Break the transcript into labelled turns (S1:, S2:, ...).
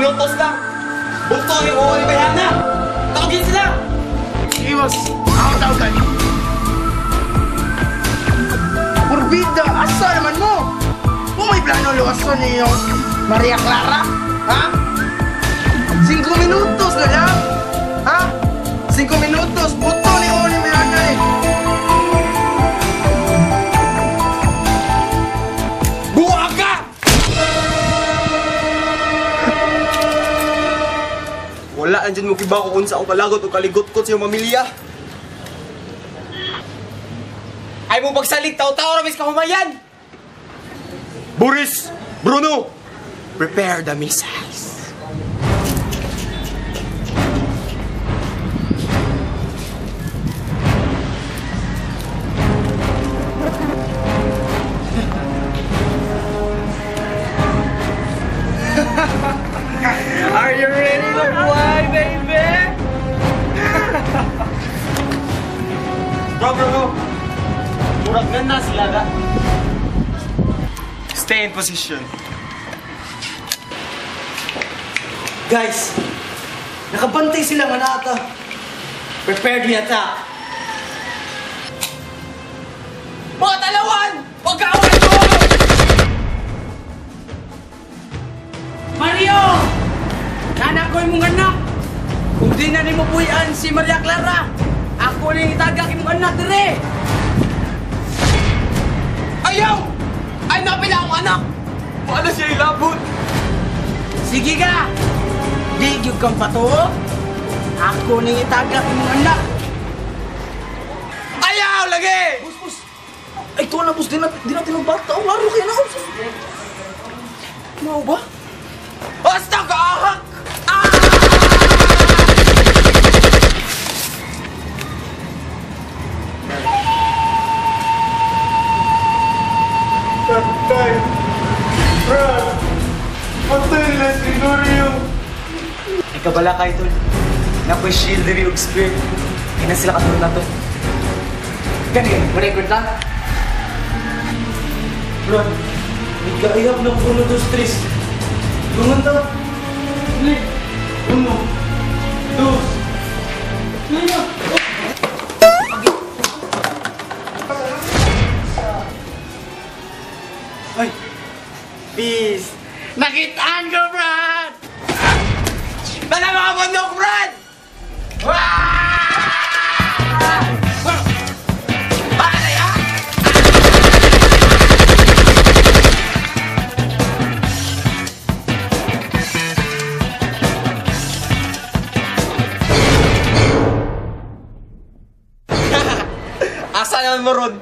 S1: minutos lang! Buto ni mo ni Bayana! Tawagin sila!
S2: Iwas! Ako tawagan! Purbida! Asa naman mo? Kung may plano luwason niyo, Maria Clara? Ha? 5 minutos na lang! Ha? 5 minutos! Buto ni Oli Mayana eh!
S1: Buwag ka! Wala andyan mo kiba ko unsa ako kalagot o kaligot-kot sa iyong pamilya. Ay mo pagsalig, tao-tao ramis kahumayan! Boris! Bruno! Prepare the missiles. Are you ready to fly, baby? Bro, bro, murag na sila ga. Stay in position.
S3: Guys, nakabantay sila nga naata. Prepare the attack.
S1: Mga talawan! Huwag ka away ko!
S3: Mario! Nanak ko imong anak! Kung di na nimo puy-an si Maria Clara, ako ning itagak imong anak dire!
S1: Ayaw! Ay, napila akong anak! Paano siya ilabot?
S3: Sige ka! Di gyud kang patuo! Ako ning itagak imong anak!
S1: Ayaw lagi!
S2: Bus, bus! Ay, ito na, bus! Di natin ang bata! Oh, laro kayo na! Mao ba?
S1: Basta kaahak! Ah!
S4: Tatay! Brad! Patay na si Norio!
S3: Ikabala ka, idol. Nakoy shield diri og spear. Kaya na sila katulad na to. Gani, record lang.
S4: Brad, nagkaihap ng 1, 2, 3. Dungan ta! 1, 2, 3.
S3: Ay! Peace! Nakitaan ko, Brad!
S1: Tala mga bundok, Brad! Pare, ha? Asa naman mo ron?